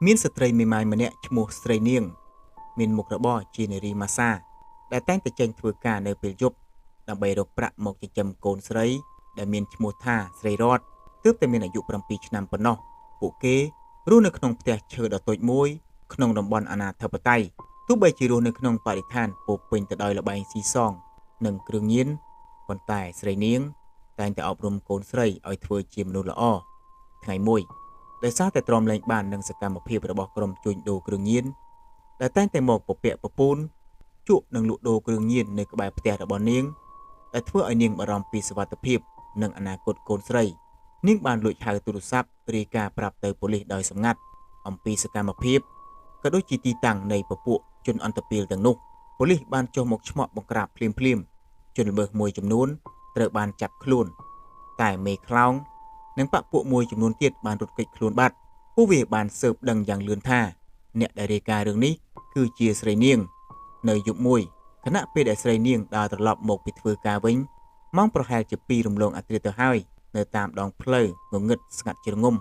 មានស្ត្រីមេម៉ាយម្នាក់ឈ្មោះស្រីនាងមានមុខរបរជានារីម៉ាសាដែលតែងតែចេញធ្វើការនៅពេលយប់ដើម្បីរកប្រាក់មកចិញ្ចឹមកូនស្រីដែលមានឈ្មោះថាស្រីរតទើបតែមានអាយុ7ឆ្នាំប៉ុណ្ណោះពួកគេរស់នៅក្នុងផ្ទះឈើដ៏តូចមួយក្នុងតំបន់អនាធិបតេយ្យទោះបីជារស់នៅក្នុងបរិស្ថានពោពេញទៅដោយល្បែងស៊ីសងនិងគ្រឿងញៀនប៉ុន្តែស្រីនាងតែងតែអប់រំកូនស្រីឲ្យធ្វើជាមនុស្សល្អថ្ងៃមួយដោយសារតែទ្រាំលែងបាននឹងសកម្មភាពរបស់ក្រុមជួញដូរគ្រឿងញៀនដែលតែងតែមកពពាក់ពពូនជក់និងលក់ដូរគ្រឿងញៀននៅក្បែរផ្ទះរបស់នាងដែលធ្វើឲ្យនាងបារម្ភពីសុវត្ថិភាពនិងអនាគតកូនស្រីនាងបានលួចហៅទូរស័ព្ទរាយការណ៍ប្រាប់ទៅប៉ូលីសដោយសម្ងាត់អំពីសកម្មភាពក៏ដូចជាទីតាំងនៃពពួកជនអន្តពាលទាំងនោះប៉ូលីសបានចុះមកឆ្មក់បង្ក្រាបភ្លាមៗជនល្មើសមួយចំនួនត្រូវបានចាប់ខ្លួនតែមេខ្លោងនិងបពពួកមួយចំនួនទៀតបានរត់គេចខ្លួនបាត់ពួកវាបានស៊ើបដឹងយ៉ាងលឿនថាអ្នកដែលរាយការណ៍រឿងនេះគឺជាស្រីនាងនៅយប់មួយខណៈពេលដែលស្រីនាងដើរត្រឡប់មកពីធ្វើការវិញម៉ោងប្រហែលជា2រំលងអាធ្រាត្រទៅហើយនៅតាមដងផ្លូវងងឹតស្ងាត់ជ្រងំ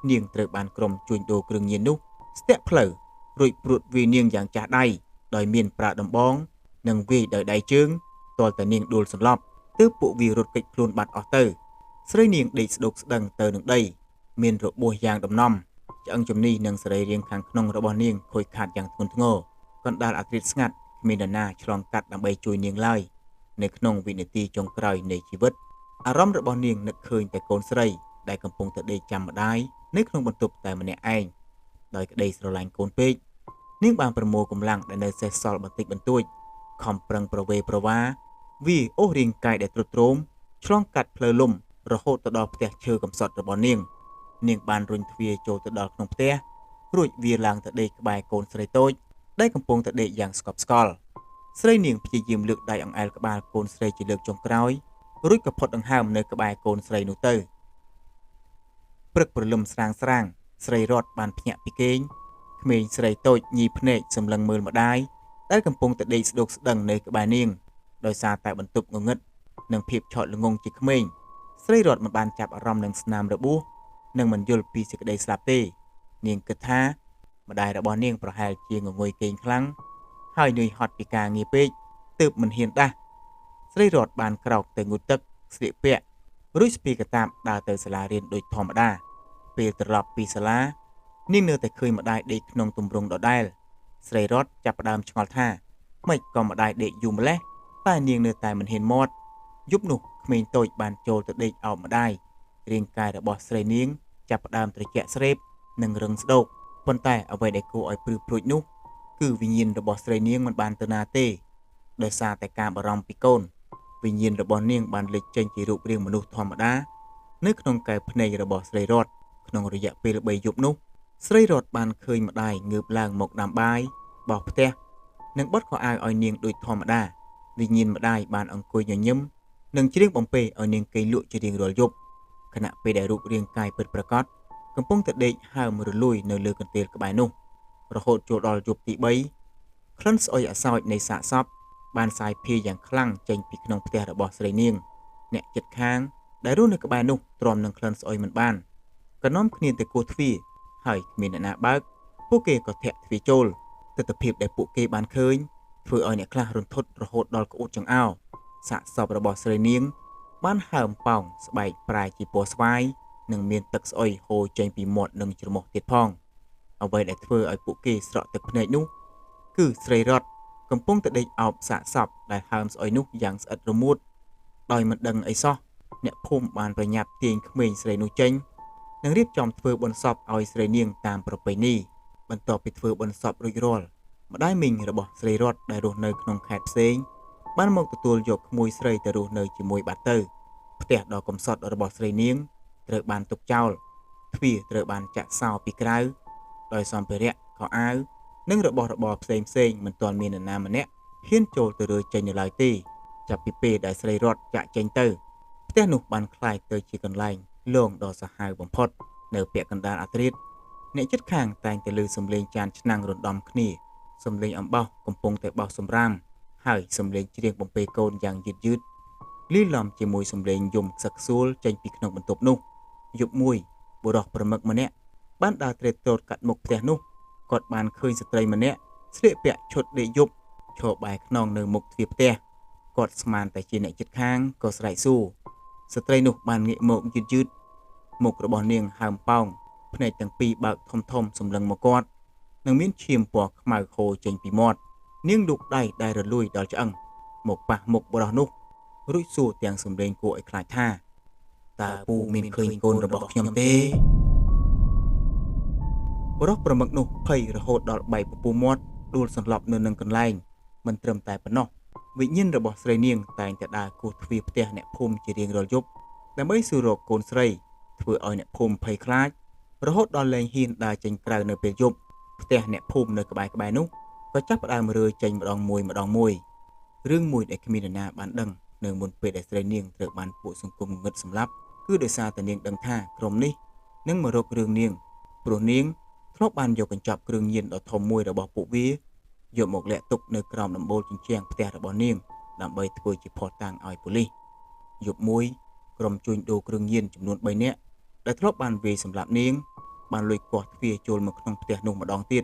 នាងត្រូវបានក្រុមជួញដូរគ្រឿងញៀននោះស្ទាក់ផ្លូវរួចព្រួតវាយនាងយ៉ាងចាស់ដៃដោយមានប្រើដំបងនិងវាយដោយដៃជើងទាល់តែនាងដួលសន្លប់ទើបពួកវារត់គេចខ្លួនបាត់អស់ទៅស្រីនាងដេកស្ដោកស្ដឹងទៅនឹងដីមានរបួសយ៉ាងដំណំឆ្អឹងជំនីនិងសរីរាង្គខាងក្នុងរបស់នាងខូចខាតយ៉ាងធ្ងន់ធ្ងរកណ្ដាលអាធ្រាត្រស្ងាត់គ្មាននរណាឆ្លងកាត់ដើម្បីជួយនាងឡើយនៅក្នុងវិនាទីចុងក្រោយនៃជីវិតអារម្មណ៍របស់នាងនឹកឃើញតែកូនស្រីដែលកំពុងតែដេកចាំម្ដាយនៅក្នុងបន្ទប់តែម្នាក់ឯងដោយក្តីស្រឡាញ់កូនពេកនាងបានប្រមូលកម្លាំងដែលនៅសេសសល់បន្តិចបន្តួចខំប្រឹងប្រវេប្រវាវាអូសរាងកាយដែលទ្រុឌទ្រោមឆ្លងកាត់ផ្លូវលំរហូតទៅដល់ផ្ទះឈើកំសត់របស់នាងនាងបានរុញទ្វារចូលទៅដល់ក្នុងផ្ទះរួចវាឡើងទៅដេកក្បែរកូនស្រីតូចដែលកំពុងតែដេកយ៉ាងស្កប់ស្កល់ស្រីនាងព្យាយាមលើកដៃអង្អែលក្បាលកូនស្រីជាលើកចុងក្រោយរួចក៏ផុតដង្ហើមនៅក្បែរកូនស្រីនោះទៅព្រឹកព្រលឹមស្រាងស្រាងស្រីរតបានភ្ញាក់ពីគេងក្មេងស្រីតូចញីភ្នែកសម្លឹងមើលម្ដាយដែលកំពុងតែដេកស្ដោកស្ដឹងនៅក្បែរនាងដោយសារតែបន្ទប់ងងឹតនិងភាពឆក់ល្ងងជាក្មេងស្រីរតមិនបានចាប់អារម្មណ៍នឹងស្នាមរបួសនិងមិនយល់ពីសេចក្តីស្លាប់ទេនាងគិតថាម្ដាយរបស់នាងប្រហែលជាងងុយគេងខ្លាំងហើយនឿយហត់ពីការងារពេកទើបមិនហ៊ានដាស់ស្រីរតបានក្រោកទៅងូតទឹកស្លៀកពាក់រួចស្ពាយកាតាបដើរទៅសាលារៀនដូចធម្មតាពេលត្រឡប់ពីសាលានាងនៅតែឃើញម្ដាយដេកក្នុងទម្រង់ដដែលស្រីរតចាប់ផ្ដើមឆ្ងល់ថាម៉េចក៏ម្ដាយដេកយូរម្ល៉េះតែនាងនៅតែមិនហ៊ានមាត់យប់នោះក្មេងតូចបានចូលទៅដេកអោបម្ដាយរាងកាយរបស់ស្រីនាងចាប់ផ្ដើមត្រជាក់ស្រេបនិងរឹងស្ដោកប៉ុន្តែអ្វីដែលគួរឲ្យព្រឺព្រួចនោះគឺវិញ្ញាណរបស់ស្រីនាងមិនបានទៅណាទេដោយសារតែការបារម្ភពីកូនវិញ្ញាណរបស់នាងបានលេចចេញជារូបរាងមនុស្សធម្មតានៅក្នុងកែវភ្នែករបស់ស្រីរតក្នុងរយៈពេល3យប់នោះស្រីរតបានឃើញម្ដាយងើបឡើងមកដាំបាយបោសផ្ទះនិងបត់ខោអាវឲ្យនាងដូចធម្មតាវិញ្ញាណម្ដាយបានអង្គុយញញឹមនិងច្រៀងបំពេឲ្យនាងគេងលក់ជារៀងរាល់យប់ខណៈពេលដែលរូបរាងកាយពិតប្រាកដកំពុងតែដេកហើមរលួយនៅលើកន្ទេលក្បែរនោះរហូតចូលដល់យប់ទី3ក្លិនស្អុយអសោចនៃសាកសពបានសាយភាយយ៉ាងខ្លាំងចេញពីក្នុងផ្ទះរបស់ស្រីនាងអ្នកជិតខាងដែលរស់នៅក្បែរនោះទ្រាំនឹងក្លិនស្អុយមិនបានក៏នាំគ្នាទៅគោះទ្វារហើយគ្មានអ្នកណាបើកពួកគេក៏ធាក់ទ្វារចូលទិដ្ឋភាពដែលពួកគេបានឃើញធ្វើឲ្យអ្នកខ្លះរន្ធត់រហូតដល់ក្អួតចង្អោរសាកសពរបស់ស្រីនាងបានហើមប៉ោងស្បែកប្រែជាពណ៌ស្វាយនិងមានទឹកស្អុយហូរចេញពីមាត់និងច្រមុះទៀតផងអ្វីដែលធ្វើឲ្យពួកគេស្រក់ទឹកភ្នែកនោះគឺស្រីរតកំពុងតែដេកអោបសាកសពដែលហើមស្អុយនោះយ៉ាងស្អិតរមួតដោយមិនដឹងអីសោះអ្នកភូមិបានប្រញាប់ទាញក្មេងស្រីនោះចេញនិងរៀបចំធ្វើបុណ្យសពឲ្យស្រីនាងតាមប្រពៃណីបន្ទាប់ពីធ្វើបុណ្យសពរួចរាល់ម្ដាយមីងរបស់ស្រីរតដែលរស់នៅក្នុងខេត្តផ្សេងបានមកទទួលយកក្មួយស្រីទៅរស់នៅជាមួយបាត់ទៅផ្ទះដ៏កំសត់របស់ស្រីនាងត្រូវបានទុកចោលទ្វារត្រូវបានចាក់សោពីក្រៅដោយសម្ភារៈខោអាវនិងរបស់របរផ្សេងផ្សេងមិនទាន់មាននរណាម្នាក់ហ៊ានចូលទៅរើចេញនៅឡើយទេចាប់ពីពេលដែលស្រីរតចាក់ចេញទៅផ្ទះនោះបានក្លាយទៅជាកន្លែងលងដ៏សាហាវបំផុតនៅពាក់កណ្ដាលអាធ្រាត្រអ្នកជិតខាងតែងតែឮសំឡេងចានឆ្នាំងរំដំគ្នាសំឡេងអំបោសកំពុងតែបោះសម្រាមហើយសំឡេងច្រៀងបំពេកូនយ៉ាងយឺតយឺតលាយឡំជាមួយសំឡេងយំខ្សឹកខ្សួលចេញពីក្នុងបន្ទប់នោះយប់មួយបុរសប្រមឹកម្នាក់បានដើរទ្រេតត្រោតកាត់មុខផ្ទះនោះ គាត់បានឃើញស្ត្រីម្នាក់ស្លៀកពាក់ឈុតដេកយប់ឈរបែរខ្នងនៅមុខទ្វារផ្ទះគាត់ស្មានតែជាអ្នកជិតខាងក៏ស្រែកសួរស្ត្រីនោះបានងាកមកយឺតៗមុខរបស់នាងហើមប៉ោងភ្នែកទាំងពីរបើកធំៗសម្លឹងមកគាត់និងមានឈាមពណ៌ខ្មៅហូរចេញពីមាត់នាងលូកដៃដែលរលួយដល់ឆ្អឹងមកប៉ះមុខបុរសនោះរួចសួរទាំងសំឡេងគួរឲ្យខ្លាចថាតើពូមានឃើញកូនរបស់ខ្ញុំទេបុរសប្រមឹកនោះភ័យរហូតដល់បែកពពុះមាត់ដួលសន្លប់នៅនឹងកន្លែងមិនត្រឹមតែប៉ុណ្ណោះវិញ្ញាណរបស់ស្រីនាងតែងតែដើរគោះទ្វារផ្ទះអ្នកភូមិជារៀងរាល់យប់ដើម្បីសួររកកូនស្រីធ្វើឲ្យអ្នកភូមិភ័យខ្លាចរហូតដល់លែងហ៊ានដើរចេញក្រៅនៅពេលយប់ផ្ទះអ្នកភូមិនៅក្បែរៗនោះក៏ចាប់ផ្ដើមរើចេញម្ដងមួយម្ដងមួយរឿងមួយដែលគ្មាននរណាបានដឹងនៅមុនពេលដែលស្រីនាងត្រូវបានពួកសង្គមងងឹតសម្លាប់គឺដោយសារតែនាងដឹងថាក្រុមនេះនឹងមករករឿងនាងព្រោះនាងធ្លាប់បានយកកញ្ចប់គ្រឿងញៀនដ៏ធំមួយរបស់ពួកវាយកមកលាក់ទុកនៅក្រោមដំបូលជញ្ជាំងផ្ទះរបស់នាងដើម្បីធ្វើជាភស្តុតាងឲ្យប៉ូលីសយប់មួយក្រុមជួញដូរគ្រឿងញៀនចំនួន3នាក់ដែលធ្លាប់បានវាយសម្លាប់នាងបានលួចគាស់ទ្វារចូលមកក្នុងផ្ទះនោះម្ដងទៀត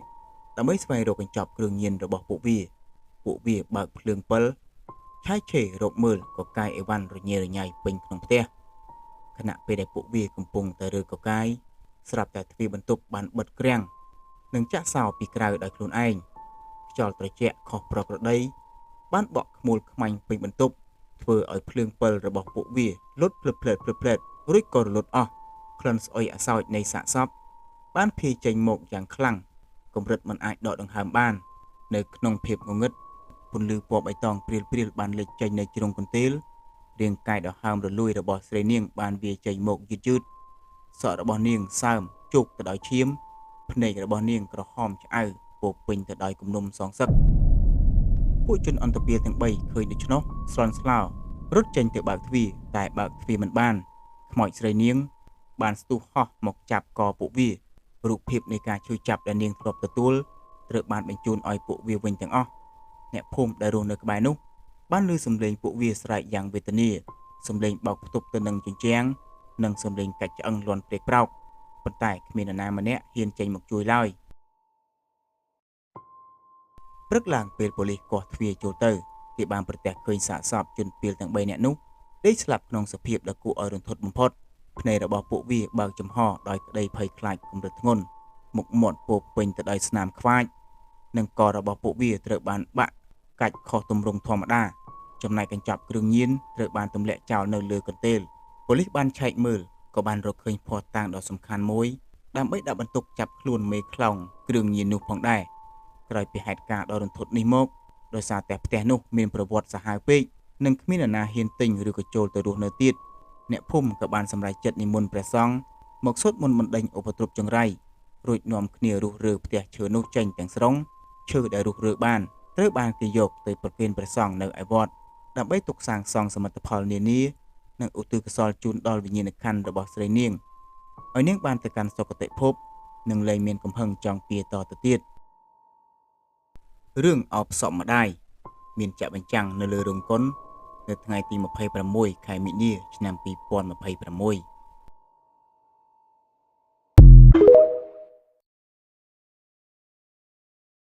ដើម្បីស្វែងរកកញ្ចប់គ្រឿងញៀនរបស់ពួកវាពួកវាបើកភ្លើងពិលឆាយឆេរកមើលកកាយអីវ៉ាន់រញ៉េរញ៉ៃពេញក្នុងផ្ទះខណៈពេលដែលពួកវាកំពុងតែរើកកាយស្រាប់តែទ្វារបន្ទប់បានបិទក្រាំងនិងចាក់សោពីក្រៅដោយខ្លួនឯងខ្យល់ត្រជាក់ខុសប្រក្រតីបានបក់ខ្មូលខ្មាញ់ពេញបន្ទប់ធ្វើឲ្យភ្លើងពិលរបស់ពួកវាលុតភ្លឹបភ្លែតភ្លឹបភ្លែតរួចក៏រលត់អស់ក្លិនស្អុយអសោចនៃសាកសពបានភាយចេញមកយ៉ាងខ្លាំងកម្រិតមិនអាចដកដង្ហើមបាននៅក្នុងភាពងងឹតពន្លឺពណ៌បៃតងព្រាលៗបានលេចចេញនៅជ្រុងកន្ទេលរាងកាយដ៏ហើមរលួយរបស់ស្រីនាងបានវាចេញមកយឺតៗសក់របស់នាងសើមជោគទៅដោយឈាមភ្នែករបស់នាងក្រហមឆ្អៅពោពេញទៅដោយគំនុំសងសឹកពួកជនអន្តពាទាំង3ឃើញដូច្នោះស្លន់ស្លោរត់ចេញទៅបើកទ្វារតែបើកទ្វារមិនបានខ្មោចស្រីនាងបានស្ទុះហោះមកចាប់កពួកវារូបភាពនៃការជួយចាប់ដែលនាងធ្លាប់ទទួលត្រូវបានបញ្ជូនឲ្យពួកវាវិញទាំងអស់អ្នកភូមិដែលរស់នៅក្បែរនោះបានឮសំឡេងពួកវាស្រែកយ៉ាងវេទនាសំឡេងបោកផ្ទប់ទៅនឹងជញ្ជាំងនិងសំឡេងកាច់ឆ្អឹងលាន់ព្រេកប្រោកប៉ុន្តែគ្មាននរណាម្នាក់ហ៊ានចេញមកជួយឡើយព្រឹកឡើងពេលប៉ូលីសគាស់ទ្វារចូលទៅគេបានប្រទះឃើញសាកសពជនពាលទាំង3នាក់នោះដេកស្លាប់ក្នុងសភាពដ៏គួរឲ្យរន្ធត់បំផុតភ្នែករបស់ពួកវាបើកចំហដោយក្តីភ័យខ្លាចកម្រិតធ្ងន់មុខមាត់ពោពេញទៅដោយស្នាមខ្វាចនិងករបស់ពួកវាត្រូវបានបាក់កាច់ខុសទម្រង់ធម្មតាចំណែកកញ្ចប់គ្រឿងញៀនត្រូវបានទម្លាក់ចោលនៅលើកន្ទេលប៉ូលីសបានឆែកមើលក៏បានរកឃើញភស្តុតាងដ៏សំខាន់មួយដើម្បីដាក់បន្ទុកចាប់ខ្លួនមេខ្លោងគ្រឿងញៀននោះផងដែរក្រោយពីហេតុការណ៍ដ៏រន្ធត់នេះមកដោយសារតែផ្ទះនោះមានប្រវត្តិសាហាវពេកនិងគ្មាននរណាហ៊ានទិញឬក៏ចូលទៅរស់នៅទៀតអ្នកភូមិក៏បានសម្រេចចិត្តនិមន្តព្រះសង្ឃមកសូត្រមន្តបណ្ដេញឧបទ្រពចង្រៃរួចនាំគ្នារុះរើផ្ទះឈើនោះចេញទាំងស្រុងឈើដែលរុះរើបានត្រូវបានគេយកទៅប្រគេនព្រះសង្ឃនៅឯវត្តដើម្បីទុកសាងសង់សមិទ្ធផលនានានិងឧទ្ទិសកុសលជូនដល់វិញ្ញាណក្ខន្ធរបស់ស្រីនាងឲ្យនាងបានទៅកាន់សុគតិភពនិងលែងមានកំហឹងចង់ពៀតទៅទៀតរឿងអោបសពម្ដាយមានចាក់បញ្ចាំងនៅលើរោងកុននៅថ្ងៃទី26ខែមីនាឆ្នាំ2026។